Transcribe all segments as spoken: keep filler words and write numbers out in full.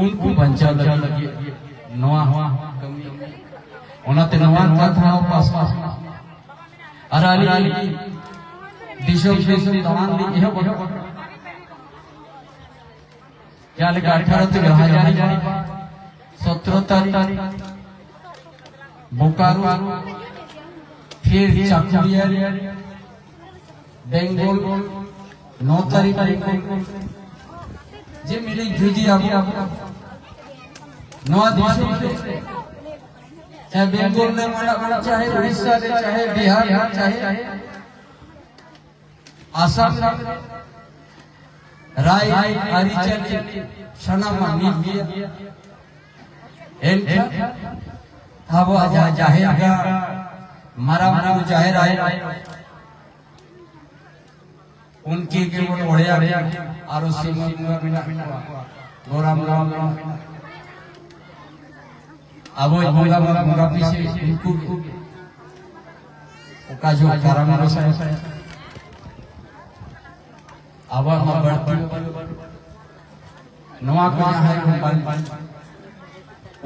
ᱩᱱᱠᱩ ᱵᱟᱧᱪᱟᱣ ᱞᱟᱹᱜᱤᱫ ᱱᱚᱣᱟ ᱦᱚᱸ ᱠᱟᱹᱢᱤ᱾ ᱚᱱᱟᱛᱮ ᱱᱚᱣᱟ ᱠᱟᱛᱷᱟ ᱦᱚᱸ ᱯᱟᱥᱱᱟᱣ᱾ ᱟᱨ ᱟᱹᱞᱤᱧ ᱫᱤᱥᱚᱢ ᱫᱤᱥᱚᱢ ᱫᱟᱬᱟᱱ ᱞᱤᱧ ᱮᱦᱚᱵ ᱟᱠᱟᱫᱟ᱾ ᱡᱟᱦᱟᱸ ᱞᱮᱠᱟ ᱟᱴᱷᱟᱨᱚ ᱛᱟᱹᱨᱤᱠᱷ ᱦᱟᱡᱟᱨᱤᱵᱟᱜ, ᱥᱚᱛᱨᱚ ᱛᱟᱹᱨᱤᱠᱷ ᱵᱳᱠᱟᱨᱳ, ᱯᱷᱤᱨ ᱪᱟᱠᱩᱞᱤᱭᱟ, ᱵᱮᱝᱜᱚᱞ, ᱱᱚ ᱛᱟᱹᱨᱤᱠᱷ ᱵᱮᱝᱜᱚᱞ᱾ ᱡᱮ ᱢᱤᱫᱴᱤᱡ ᱡᱩᱫᱤ ᱟᱵᱚ ᱱᱚᱣᱟ ᱫᱤᱥᱚᱢ ᱨᱮ, ᱪᱟᱦᱮ ᱵᱮᱝᱜᱚᱞ ᱨᱮ ᱢᱮᱱᱟᱜ ᱵᱚᱱ, ᱪᱟᱦᱮ ᱩᱲᱤᱥᱥᱟ ᱨᱮ, ᱪᱟᱦᱮ ᱵᱤᱦᱟᱨ ᱨᱮ, ᱪᱟᱦᱮ ᱟᱥᱟᱢ ᱨᱮ, ᱨᱟᱭ ᱟᱹᱨᱤᱪᱟᱹᱞᱤ ᱥᱟᱱᱟᱢᱟᱜ ᱢᱤᱫ ᱜᱮᱭᱟ᱾ ᱮᱱᱠᱷᱟᱱ ᱟᱵᱚᱣᱟᱜ ᱡᱟᱦᱟᱸ ᱡᱟᱦᱮᱨ ᱜᱟᱲ, ᱢᱟᱨᱟᱝ ᱵᱩᱨᱩ ᱡᱟᱦᱮᱨ ᱟᱭᱳ, ᱩᱱᱠᱤᱱ ᱜᱮᱵᱚᱱ ᱚᱲᱮᱭᱟ, ᱟᱨᱚ ᱥᱤᱢᱟᱹ ᱵᱚᱸᱜᱟ ᱢᱮᱱᱟᱜ ᱠᱚᱣᱟ, ᱜᱚᱨᱟᱢ ᱜᱚᱨᱟᱢ ᱢᱮᱱᱟᱜ ᱠᱚᱣᱟ᱾ ᱟᱵᱚ ᱵᱚᱸᱜᱟ ᱢᱟ ᱵᱚᱸᱜᱟ ᱯᱤᱪᱷᱤ ᱩᱱᱠᱩ ᱜᱮ᱾ ᱚᱠᱟ ᱡᱚᱦᱚᱜ ᱠᱟᱨᱟᱢ ᱜᱚᱸᱥᱟᱭ, ᱟᱵᱚᱣᱟᱜ ᱢᱟ ᱵᱟᱹᱲᱛᱤ ᱱᱚᱣᱟ ᱠᱚ ᱡᱟᱦᱟᱸᱭ ᱠᱚ ᱵᱟᱝ,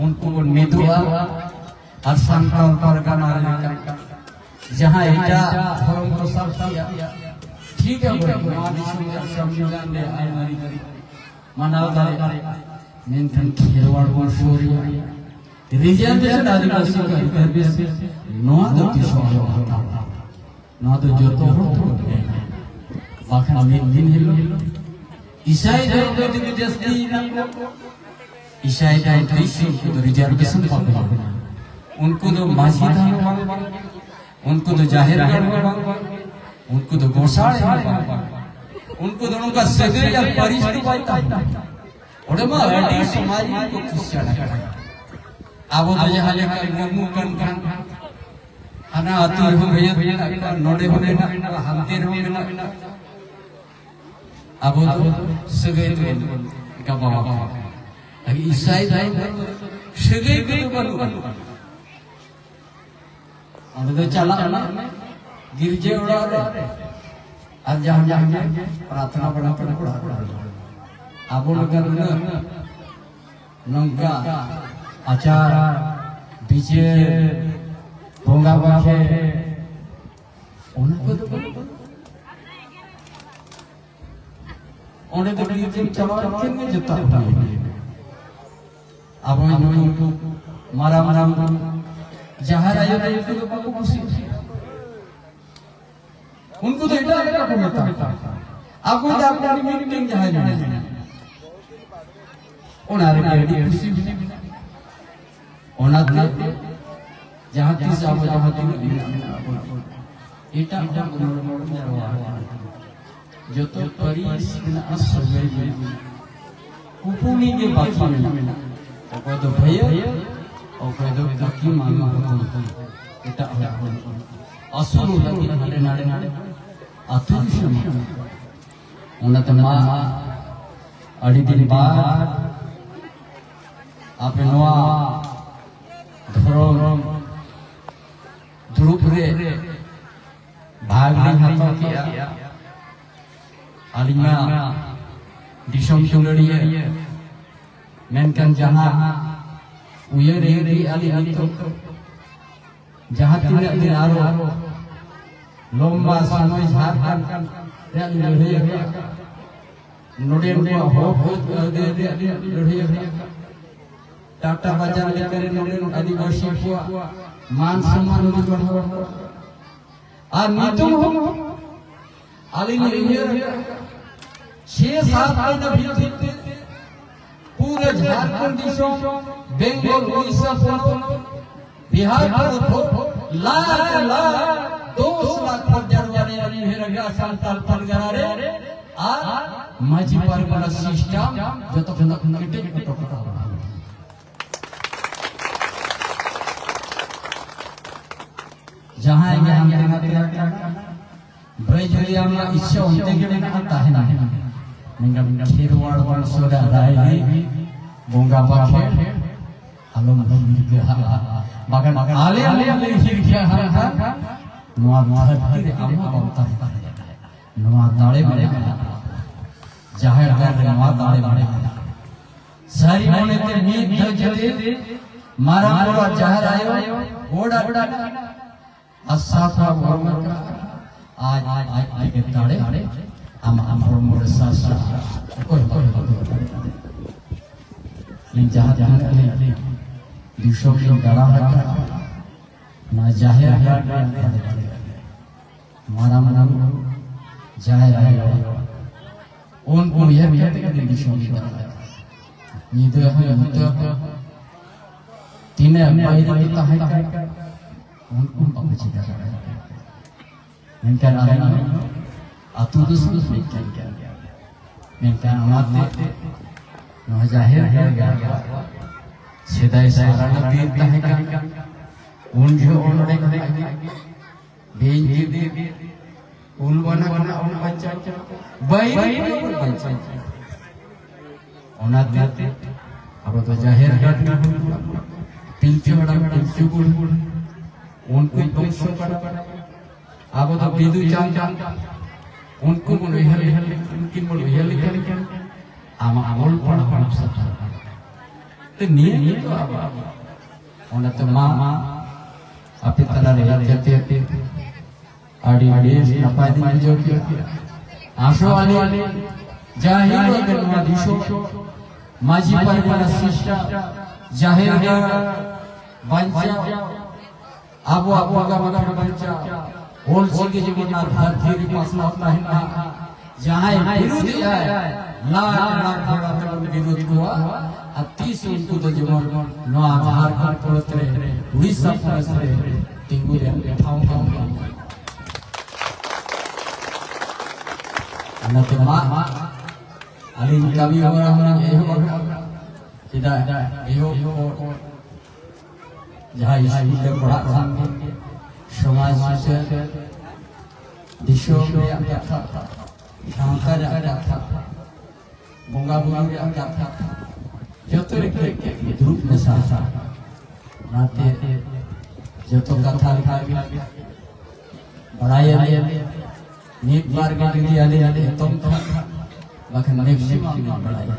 ᱩᱱᱠᱩ ᱵᱚᱱ ᱢᱤᱫᱚᱜᱼᱟ᱾ ᱟᱨ ᱥᱟᱱᱛᱟᱲ ᱯᱟᱨᱜᱟᱱᱟ ᱨᱮ ᱡᱟᱦᱟᱸ ᱮᱴᱟᱜ ᱫᱷᱚᱨᱚᱢ ᱠᱚ ᱥᱟᱵ ᱠᱮᱜᱼᱟ, ᱴᱷᱤᱠ ᱜᱮᱭᱟ, ᱱᱚᱣᱟ ᱫᱤᱥᱚᱢ ᱨᱮᱭᱟᱜ ᱥᱚᱝᱵᱤᱫᱷᱟᱱ ᱨᱮ ᱟᱹᱱ ᱟᱹᱨᱤ ᱢᱟᱱᱟᱣ ᱫᱟᱲᱮᱭᱟᱜᱼᱟ, ᱢᱮᱱᱠᱷᱟᱱ ᱠᱷᱮᱨᱣᱟᱲ ᱵᱚᱱ ᱥᱩᱨ ᱨᱮᱭᱟ᱾ ᱨᱤᱡᱟᱨᱵᱷᱮᱥᱚᱱ, ᱟᱹᱫᱤᱵᱟᱹᱥᱤ ᱠᱚ ᱨᱤᱡᱟᱨᱵᱷᱮᱥᱚᱱ, ᱱᱚᱣᱟ ᱫᱚ ᱛᱤᱥ ᱦᱚᱸ ᱟᱞᱚ ᱦᱟᱛᱟᱣ᱾ ᱱᱚᱣᱟ ᱫᱚ ᱡᱚᱛᱚ ᱦᱚᱲ ᱛᱮᱵᱚᱱ ᱢᱮᱱᱟ᱾ ᱵᱟᱠᱷᱟᱱ ᱢᱤᱫ ᱫᱤᱱ ᱦᱤᱞᱳᱜ ᱤᱥᱟᱭ ᱫᱷᱚᱨᱚᱢ ᱨᱮ ᱡᱩᱫᱤ ᱡᱟᱹᱥᱛᱤ ᱮᱱᱟ ᱠᱚ, ᱤᱥᱟᱭ ᱫᱷᱚᱨᱚᱢ ᱛᱤᱥ ᱦᱚᱸ ᱩᱱᱠᱩ ᱫᱚ ᱨᱤᱡᱟᱨᱵᱷᱮᱥᱚᱱ ᱵᱟᱠᱚ ᱧᱟᱢᱟ᱾ ᱩᱱᱠᱩ ᱫᱚ ᱢᱟᱹᱡᱷᱤ ᱛᱷᱟᱱ ᱦᱚᱸ ᱵᱟᱝ, ᱩᱱᱠᱩ ᱫᱚ ᱡᱟᱦᱮᱨ ᱜᱟᱲ ᱦᱚᱸ ᱵᱟᱝ, ᱩᱱᱠᱩ ᱫᱚ ᱜᱚᱸᱥᱟᱲᱮ ᱦᱚᱸ ᱵᱟᱝ, ᱩᱱᱠᱩ ᱫᱚ ᱱᱚᱝᱠᱟ ᱥᱟᱹᱜᱟᱹᱭ ᱟᱨ ᱯᱟᱹᱨᱤᱥ ᱫᱚ ᱵᱟᱭ ᱛᱟᱦᱮᱱᱟ᱾ ᱚᱸᱰᱮ ᱢᱟ ᱟᱹᱰᱤ ᱥᱚᱢᱟᱡᱽ ᱠᱚ ᱠᱩᱥᱤᱭᱟᱜ ᱠᱟᱱᱟ᱾ ᱟᱵᱚ ᱫᱚ ᱡᱟᱦᱟᱸ ᱞᱮᱠᱟ ᱢᱩᱨᱢᱩ ᱠᱟᱱ ᱠᱷᱟᱱ, ᱦᱟᱱᱟ ᱟᱹᱛᱩ ᱨᱮᱦᱚᱸ ᱵᱷᱟᱹᱭᱟᱹᱫ ᱢᱮᱱᱟᱜ ᱠᱚᱣᱟ, ᱱᱚᱰᱮ ᱦᱚᱸ ᱢᱮᱱᱟᱜ ᱠᱚᱣᱟ, ᱦᱟᱱᱛᱮ ᱨᱮᱦᱚᱸ ᱢᱮᱱᱟᱜ ᱠᱚᱣᱟ᱾ ᱟᱵᱚ ᱫᱚ ᱥᱟᱹᱜᱟᱹᱭ ᱛᱮᱵᱚᱱ ᱜᱟᱵᱟᱣᱟ᱾ ᱤᱥᱟᱭ ᱫᱷᱚᱨᱚᱢ ᱫᱚ ᱥᱟᱹᱜᱟᱹᱭ ᱠᱚᱫᱚ ᱵᱟᱹᱱᱩᱜᱼᱟ᱾ ᱚᱸᱰᱮ ᱫᱚ ᱪᱟᱞᱟᱜ ᱢᱮ ᱜᱤᱨᱡᱟᱹ ᱚᱲᱟᱜ ᱨᱮ, ᱟᱨ ᱡᱟᱦᱟᱸ ᱡᱟᱦᱟᱸ ᱜᱮ ᱯᱨᱟᱨᱛᱷᱱᱟ ᱵᱟᱲᱟ ᱠᱟᱛᱮ ᱚᱲᱟᱜ ᱨᱮ᱾ ᱟᱵᱚ ᱞᱮᱠᱟ ᱱᱩᱱᱟᱹᱜ ᱱᱚᱝᱠᱟ ᱟᱪᱟᱨ ᱵᱤᱪᱟᱹᱨ, ᱵᱚᱸᱜᱟ ᱵᱟᱠᱷᱮᱲ, ᱚᱱᱟ ᱠᱚᱫᱚ ᱵᱟᱹᱱᱩᱜᱼᱟ᱾ ᱚᱸᱰᱮ ᱫᱚ ᱜᱤᱨᱡᱟᱹᱢ ᱪᱟᱞᱟᱣ ᱞᱮᱱᱠᱷᱟᱱ ᱜᱮ ᱡᱚᱛᱚᱣᱟᱜ ᱦᱩᱭᱩᱜᱼᱟ᱾ ᱟᱵᱚ ᱱᱩᱠᱩ ᱢᱟᱨᱟᱝ ᱢᱟᱨᱟᱝ ᱡᱟᱦᱮᱨ ᱟᱭᱳ ᱫᱚ ᱩᱱᱠᱩ ᱫᱚ ᱵᱟᱠᱚ ᱠᱩᱥᱤᱜᱼᱟ᱾ ᱩᱱᱠᱩ ᱫᱚ ᱮᱴᱟᱜ ᱞᱮᱠᱟ ᱠᱚ ᱢᱮᱛᱟ ᱠᱚᱣᱟ᱾ ᱟᱠᱚ ᱫᱚ ᱟᱠᱚ ᱢᱤᱫᱴᱮᱱ ᱡᱟᱦᱟᱸᱭ ᱢᱮᱱᱟᱭᱟ, ᱚᱱᱟ ᱨᱮᱜᱮ ᱟᱹᱰᱤ ᱠᱩᱥᱤ ᱢᱮᱱᱟᱜᱼᱟ᱾ ᱚᱱᱟᱛᱮ ᱡᱟᱦᱟᱸ ᱛᱤᱥ ᱟᱵᱚ ᱡᱟᱦᱟᱸ ᱛᱤᱱᱟᱹᱜ ᱢᱮᱱᱟᱜ ᱢᱮᱱᱟᱜ ᱵᱚᱱ, ᱮᱴᱟᱜ ᱦᱚᱲ ᱵᱚᱱ ᱨᱚᱲ ᱡᱟᱨᱣᱟ ᱟᱠᱟᱱᱟ᱾ ᱡᱚᱛᱚ ᱯᱟᱹᱨᱤᱥ ᱢᱮᱱᱟᱜᱼᱟ, ᱥᱟᱹᱜᱟᱹᱭ ᱢᱮᱱᱟᱜᱼᱟ, ᱠᱩᱯᱩᱱᱤ ᱜᱮ ᱵᱟᱹᱠᱤ ᱢᱮᱱᱟᱜᱼᱟ᱾ ᱚᱠᱚᱭ ᱫᱚ ᱵᱷᱟᱹᱭᱟᱹ, ᱚᱠᱚᱭ ᱫᱚ ᱠᱟᱹᱠᱤ ᱢᱟᱢᱟ ᱦᱚᱯᱚᱱ, ᱮᱴᱟᱜ ᱦᱚᱲ ᱠᱚ ᱟᱹᱥᱩᱞ ᱞᱟᱹᱜᱤᱫ ᱦᱟᱸᱰᱮ ᱱᱟᱰᱮ ᱟᱹᱛᱩ ᱫᱤᱥᱚᱢ᱾ ᱚᱱᱟᱛᱮ ᱢᱟ ᱟᱹᱰᱤ ᱫᱤᱱ ᱵᱟᱫ ᱟᱯᱮ ᱱᱚᱣᱟ ᱫᱷᱚᱨᱚᱢ ᱫᱩᱲᱩᱵ ᱨᱮ ᱵᱷᱟᱜᱽ ᱞᱤᱧ ᱦᱟᱛᱟᱣ ᱠᱮᱜᱼᱟ᱾ ᱟᱹᱞᱤᱧ ᱢᱟ ᱫᱤᱥᱚᱢ ᱫᱩᱞᱟᱹᱲᱤᱭᱟᱹ, ᱢᱮᱱᱠᱷᱟᱱ ᱡᱟᱦᱟᱸ ᱩᱭᱦᱟᱹᱨ ᱦᱤᱨᱤ ᱟᱹᱞᱤᱧ ᱱᱤᱛᱚᱜ ᱡᱟᱦᱟᱸ ᱛᱤᱱᱟᱹᱜ ᱫᱤᱱ ᱟᱨᱚ ᱞᱚᱢᱵᱟ ᱥᱚᱢᱚᱭ ᱡᱷᱟᱲᱠᱷᱚᱸᱰ ᱨᱮᱭᱟᱜ ᱞᱤᱧ ᱞᱟᱹᱲᱦᱟᱹᱭ ᱟᱠᱟᱫᱼᱟ, ᱱᱚᱰᱮᱱ ᱠᱚᱣᱟᱜ ᱦᱚᱠ ᱟᱹᱭᱫᱟᱹᱨ ᱨᱮᱭᱟᱜ ᱞᱤᱧ ᱞᱟᱹᱲᱦᱟᱹᱭ ᱟᱠᱟᱫᱼᱟ, ᱴᱟᱴᱟ ᱵᱟᱡᱟᱨ ᱞᱮᱠᱟᱨᱮ ᱱᱚᱰᱮᱱ ᱟᱹᱫᱤᱵᱟᱹᱥᱤ ᱠᱚᱣᱟᱜ ᱢᱟᱱ ᱥᱚᱢᱢᱟᱱ ᱞᱤᱧ ᱵᱟᱲᱦᱟᱣ ᱟᱠᱟᱫᱼᱟ᱾ ᱟᱨ ᱱᱤᱛᱚᱜ ᱦᱚᱸ ᱟᱹᱞᱤᱧ ᱞᱤᱧ ᱩᱭᱦᱟᱹᱨ ᱟᱠᱟᱫᱼᱟ, ᱪᱷᱮ ᱥᱟᱛ ᱢᱟᱹᱦᱱᱟᱹ ᱵᱷᱤᱛᱤᱨ ᱛᱮ ᱯᱩᱨᱟᱹ ᱡᱷᱟᱲᱠᱷᱚᱸᱰ ᱫᱤᱥᱚᱢ, ᱵᱮᱝᱜᱚᱞ, ᱩᱲᱤᱥᱥᱟ ᱯᱚᱱᱚᱛ, ᱵᱤᱦᱟᱨ ᱯᱚᱱᱚᱛ, ᱞᱟᱠᱷ ᱞᱟᱠᱷ, ᱫᱚᱥ ᱞᱟᱠᱷ ᱦᱚᱲ ᱡᱟᱨᱣᱟ ᱨᱮᱭᱟᱜ ᱞᱤᱧ ᱩᱭᱦᱟᱹᱨ ᱟᱠᱟᱫᱼᱟ ᱥᱟᱱᱛᱟᱲ ᱯᱟᱨᱜᱟᱱᱟ ᱨᱮ᱾ ᱟᱨ ᱢᱟᱹᱡᱷᱤ ᱯᱟᱨᱜᱟᱱᱟ ᱥᱤᱥᱴᱮᱢ ᱡᱚᱛᱚ ᱠᱷᱚᱱᱟᱜ ᱠᱮᱴᱮᱡ ᱦᱚᱴᱚ ᱠᱟᱜᱼᱟ᱾ ᱡᱟᱦᱟᱸᱭ ᱜᱮ ᱦᱟᱱᱛᱮ ᱱᱟᱛᱮ ᱟᱠᱟᱱ, ᱵᱟᱹᱭ ᱡᱩᱨᱤ ᱟᱢᱟᱜ ᱤᱪᱪᱷᱟᱹ ᱚᱱᱛᱮ ᱜᱮ ᱢᱮᱱᱟᱜᱼᱟ, ᱛᱟᱦᱮᱱᱟ᱾ ᱢᱮᱱᱠᱷᱟᱱ ᱠᱷᱮᱨᱣᱟᱲ ᱵᱚᱝᱥᱚ ᱨᱮ ᱨᱟᱭᱨᱤᱛ, ᱵᱚᱸᱜᱟ ᱵᱟᱠᱷᱮᱲ ᱟᱞᱚᱢ ᱦᱤᱨᱠᱟᱹᱦᱟᱜᱼᱟ᱾ ᱵᱟᱠᱷᱟᱱ ᱟᱞᱮ ᱟᱞᱮ ᱞᱮ ᱦᱤᱨᱠᱟᱹᱦᱟᱜ ᱠᱷᱟᱱ ᱱᱚᱣᱟ ᱫᱷᱟᱹᱨᱛᱤ ᱨᱮ ᱟᱢ ᱦᱚᱸ ᱵᱟᱢ ᱛᱟᱦᱮᱸ ᱫᱟᱲᱮᱭᱟᱜᱼᱟ᱾ ᱱᱚᱣᱟ ᱫᱟᱲᱮ ᱢᱮᱱᱟᱜᱼᱟ, ᱡᱟᱦᱮᱨ ᱜᱟᱲ ᱨᱮ ᱱᱚᱣᱟ ᱫᱟᱲᱮ ᱢᱮᱱᱟᱜᱼᱟ᱾ ᱢᱚᱱᱮᱛᱮ ᱢᱤᱫ ᱫᱷᱟᱣ ᱡᱩᱫᱤ ᱢᱟᱨᱟᱝ ᱵᱩᱨᱩ ᱟᱨ ᱡᱟᱦᱮᱨ ᱟᱭᱳ ᱜᱚᱰ ᱟᱨ ᱟᱨ ᱥᱟᱯᱷᱟ ᱵᱚᱨᱢᱟ ᱟᱡ ᱟᱡ ᱛᱮᱜᱮ ᱫᱟᱲᱮ ᱟᱢᱟᱜ ᱦᱚᱲᱢᱚ ᱨᱮ ᱥᱟᱥᱟ ᱚᱠᱚᱭ ᱦᱚᱸ ᱵᱟᱠᱚ ᱫᱚᱦᱚ ᱫᱟᱲᱮᱭᱟᱜᱼᱟ᱾ ᱤᱧ ᱡᱟᱦᱟᱸ ᱛᱤᱱᱟᱹᱜ ᱞᱤᱧ ᱫᱤᱥᱚᱢ ᱞᱤᱧ ᱫᱟᱬᱟ ᱟᱠᱟᱫᱼᱟ, ᱱᱚᱣᱟ ᱡᱟᱦᱮᱨ ᱜᱟᱲ ᱨᱮᱭᱟᱜ ᱫᱟᱲᱮ ᱫᱚ ᱢᱟᱨᱟᱝ ᱵᱩᱨᱩ, ᱡᱟᱦᱮᱨ ᱟᱭᱳ, ᱩᱱᱠᱩ ᱩᱭᱦᱟᱹᱨ ᱠᱟᱛᱮ ᱜᱮ ᱫᱤᱥᱚᱢ ᱞᱤᱧ ᱫᱟᱬᱟ ᱟᱠᱟᱫᱼᱟ᱾ ᱧᱤᱫᱟᱹ ᱦᱚᱸ ᱧᱤᱫᱟᱹ ᱦᱚᱸ ᱛᱤᱱᱟᱹᱜ ᱵᱟᱹᱭᱨᱤ ᱠᱚ ᱛᱟᱦᱮᱸ ᱠᱟᱱᱟ, ᱩᱱᱠᱩ ᱵᱟᱠᱚ ᱪᱤᱠᱟ ᱫᱟᱲᱮᱭᱟᱜᱼᱟ᱾ ᱢᱮᱱᱠᱷᱟᱱ ᱟᱞᱮ ᱱᱚᱣᱟ ᱟᱹᱛᱩ ᱫᱚ ᱥᱩᱫᱷᱩ ᱢᱤᱫᱴᱟᱝ ᱜᱮᱭᱟ᱾ ᱢᱮᱱᱠᱷᱟᱱ ᱚᱱᱟᱛᱮ ᱱᱚᱣᱟ ᱡᱟᱦᱮᱨ ᱜᱟᱲ ᱜᱮ ᱟᱵᱚᱣᱟᱜ ᱥᱮᱫᱟᱭ ᱥᱟᱨᱱᱟ ᱵᱤᱨ ᱛᱟᱦᱮᱸ ᱠᱟᱱ, ᱩᱱ ᱡᱚᱦᱚᱜ ᱱᱚᱰᱮ ᱠᱷᱚᱱᱟᱜ ᱜᱮ ᱵᱤᱧ ᱠᱤᱫᱤᱧ ᱩᱞ ᱵᱟᱱᱟ ᱠᱷᱚᱱᱟᱜ ᱵᱚᱱ ᱵᱟᱧᱪᱟᱣ, ᱵᱟᱹᱭᱨᱤ ᱠᱷᱚᱱᱟᱜ ᱵᱚᱱ ᱵᱟᱧᱪᱟᱣ᱾ ᱚᱱᱟᱛᱮ ᱟᱵᱚ ᱫᱚ ᱡᱟᱦᱮᱨ ᱜᱟᱲ ᱨᱮ ᱯᱤᱞᱪᱩ ᱦᱟᱲᱟᱢ ᱯᱤᱞᱪᱩ ᱵᱩᱲᱦᱤ ᱩᱱᱠᱩ ᱵᱚᱝᱥᱚ ᱠᱟᱱᱟ᱾ ᱟᱵᱚ ᱫᱚ ᱵᱤᱫᱩ ᱪᱟᱸᱫᱟᱱ ᱩᱱᱠᱩ ᱵᱚᱱ ᱩᱭᱦᱟᱹᱨ ᱞᱮᱠᱷᱟᱱ, ᱩᱱᱠᱤᱱ ᱵᱚᱱ ᱩᱭᱦᱟᱹᱨ ᱞᱮᱠᱷᱟᱱ ᱟᱢᱟᱜ ᱚᱞ ᱯᱟᱲᱦᱟᱣ ᱦᱚᱸ ᱥᱟᱯᱷᱟ᱾ ᱛᱚ ᱱᱤᱭᱟᱹ ᱜᱮ ᱛᱚ ᱟᱵᱚ, ᱚᱱᱟᱛᱮ ᱢᱟ ᱟᱯᱮ ᱛᱟᱞᱟᱨᱮ ᱦᱮᱡ ᱠᱟᱛᱮ ᱟᱹᱰᱤ ᱵᱮᱥ ᱱᱟᱯᱟᱭ ᱞᱤᱧ ᱵᱩᱡᱷᱟᱹᱣ ᱠᱮᱫᱟ᱾ ᱟᱥᱚᱜ ᱟᱹᱞᱤᱧ ᱡᱟᱦᱮᱨ ᱟᱭᱳ ᱱᱚᱣᱟ ᱫᱤᱥᱚᱢ ᱢᱟᱹᱡᱷᱤ ᱯᱟᱨᱜᱟᱱᱟ ᱥᱤᱥᱴᱟ ᱡᱟᱦᱮᱨ ᱜᱟᱲ ᱵᱟᱧᱪᱟᱣ, ᱟᱵᱚᱣᱟᱜ ᱵᱚᱸᱜᱟ ᱵᱟᱠᱷᱟᱱ ᱵᱟᱧᱪᱟᱣ, ᱚᱞ ᱪᱤᱠᱤ ᱡᱮᱢᱚᱱ ᱱᱚᱣᱟ ᱫᱷᱟᱹᱨᱛᱤ ᱨᱮ ᱯᱟᱥᱱᱟᱣ ᱛᱟᱦᱮᱱ ᱢᱟ᱾ ᱡᱟᱦᱟᱸᱭ ᱵᱤᱨᱩᱫᱷ ᱮᱫᱟᱭ, ᱞᱟᱠᱷ ᱞᱟᱠᱷ ᱦᱚᱲ ᱟᱛᱮ ᱵᱚᱱ ᱵᱤᱨᱩᱫᱷ ᱠᱚᱣᱟ᱾ ᱟᱨ ᱛᱤᱥ ᱩᱱᱠᱩ ᱫᱚ ᱡᱮᱢᱚᱱ ᱱᱚᱣᱟ ᱡᱷᱟᱲᱠᱷᱚᱸᱰ ᱯᱚᱱᱚᱛ ᱨᱮ, ᱩᱲᱤᱥᱥᱟ ᱯᱚᱱᱚᱛ ᱨᱮ ᱛᱤᱸᱜᱩ ᱨᱮᱭᱟᱜ ᱴᱷᱟᱶ ᱵᱟᱝ ᱧᱟᱢᱟ᱾ ᱚᱱᱟᱛᱮ ᱢᱟ ᱟᱹᱞᱤᱧ ᱠᱟᱹᱢᱤ ᱦᱚᱨᱟ ᱦᱚᱸᱞᱤᱧ ᱮᱦᱚᱵ ᱟᱠᱟᱫᱼᱟ᱾ ᱪᱮᱫᱟᱜ ᱮᱦᱚᱵ ᱠᱚ ᱡᱟᱦᱟᱸ ᱥᱠᱩᱞ ᱨᱮ ᱯᱟᱲᱦᱟᱜ ᱠᱷᱟᱱ ᱜᱮ ᱥᱚᱢᱟᱡᱽ ᱥᱩᱥᱟᱹᱨ, ᱫᱤᱥᱚᱢ ᱨᱮᱭᱟᱜ ᱠᱟᱛᱷᱟ, ᱥᱟᱶᱛᱟ ᱨᱮᱭᱟᱜ ᱠᱟᱛᱷᱟ, ᱵᱚᱸᱜᱟ ᱵᱩᱨᱩ ᱨᱮᱭᱟᱜ ᱠᱟᱛᱷᱟ, ᱡᱚᱛᱚ ᱨᱮᱜᱮ ᱫᱩᱲᱩᱵ ᱢᱮᱥᱟ᱾ ᱚᱱᱟᱛᱮ ᱡᱚᱛᱚ ᱠᱟᱛᱷᱟ ᱞᱮᱠᱟ ᱜᱮ ᱵᱟᱲᱟᱭᱟᱞᱮ᱾ ᱢᱤᱫ ᱵᱟᱨ ᱜᱮ ᱡᱩᱫᱤ ᱟᱞᱮ ᱮᱛᱚᱢ ᱠᱷᱟᱱ, ᱵᱟᱠᱷᱟᱱ ᱢᱮᱠᱥᱤᱢᱟᱢ ᱜᱮ ᱵᱟᱲᱟᱭᱟ᱾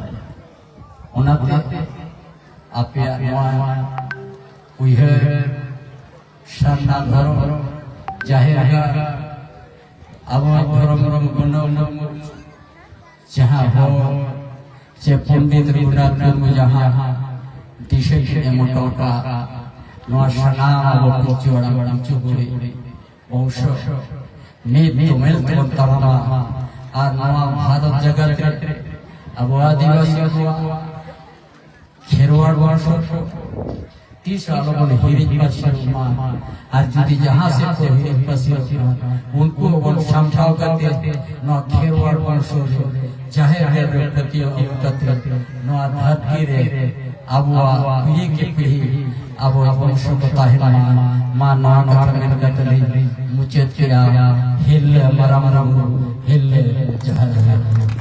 ᱚᱱᱟᱛᱮ ᱟᱯᱮᱭᱟᱜ ᱱᱚᱣᱟ ᱩᱭᱦᱟᱹᱨ, ᱥᱟᱨᱱᱟ ᱫᱷᱚᱨᱚᱢ, ᱡᱟᱦᱮᱨ ᱜᱟᱲ, ᱟᱵᱚ ᱫᱷᱚᱨᱚᱢ ᱜᱩᱨᱩ ᱜᱩᱱᱟᱹᱣ ᱡᱟᱦᱟᱸ ᱦᱚᱲ ᱪᱮ ᱯᱚᱱᱰᱤᱛ ᱨᱚᱜᱷᱩᱱᱟᱛᱷ ᱢᱩᱨᱢᱩ ᱡᱟᱦᱟᱸ ᱫᱤᱥᱟᱹ ᱠᱚ ᱮᱢ ᱦᱚᱴᱚ ᱠᱟᱜ, ᱱᱚᱣᱟ ᱥᱟᱱᱟᱢ ᱟᱵᱚ ᱯᱤᱞᱪᱩ ᱦᱟᱲᱟᱢ ᱯᱤᱞᱪᱩ ᱵᱩᱲᱦᱤ ᱵᱚᱝᱥᱚ ᱢᱤᱫ ᱛᱩᱢᱮᱞ ᱛᱮᱵᱚᱱ ᱛᱟᱲᱟᱢᱟ᱾ ᱟᱨ ᱱᱚᱣᱟ ᱵᱷᱟᱨᱚᱛ ᱡᱟᱠᱟᱛ ᱨᱮ ᱟᱵᱚ ᱟᱹᱫᱤᱵᱟᱹᱥᱤ ᱠᱚᱣᱟᱜ ᱠᱷᱮᱨᱣᱟᱲ ᱵᱚᱝᱥᱚ ᱛᱤᱥ ᱟᱞᱚᱵᱚᱱ ᱦᱤᱨᱤᱡ ᱯᱟᱹᱥᱤᱨᱚᱜ ᱢᱟ᱾ ᱟᱨ ᱡᱩᱫᱤ ᱡᱟᱦᱟᱸ ᱥᱮᱫ ᱠᱚ ᱦᱤᱨᱤᱡ ᱯᱟᱹᱥᱤᱨᱚᱜ ᱠᱟᱱ, ᱩᱱᱠᱩ ᱦᱚᱸᱵᱚᱱ ᱥᱟᱢᱴᱷᱟᱣ ᱠᱟᱛᱮ ᱱᱚᱣᱟ ᱠᱷᱮᱨᱣᱟᱲ ᱵᱚᱝᱥᱚ ᱨᱮ ᱡᱟᱦᱮᱨ ᱜᱟᱲ ᱨᱮ ᱯᱟᱹᱛᱭᱟᱹᱣ ᱟᱹᱜᱩ ᱠᱟᱛᱮ ᱱᱚᱣᱟ ᱫᱷᱟᱹᱨᱛᱤ ᱨᱮ ᱟᱵᱚᱣᱟᱜ ᱯᱤᱲᱦᱤ ᱠᱮ ᱯᱤᱲᱦᱤ ᱟᱵᱚᱣᱟᱜ ᱵᱚᱝᱥᱚ ᱠᱚ ᱛᱟᱦᱮᱱ ᱢᱟ᱾ ᱢᱟ ᱱᱚᱣᱟ ᱠᱟᱛᱷᱟ ᱢᱮᱱ ᱠᱟᱛᱮ ᱞᱤᱧ ᱢᱩᱪᱟᱹᱫ ᱠᱮᱫᱼᱟ᱾ ᱦᱤᱞᱞᱟᱹ ᱢᱟᱨᱟᱝ ᱵᱩᱨᱩ, ᱦᱤᱞᱞᱟᱹ ᱡᱟᱦᱮᱨ ᱟᱭᱳ᱾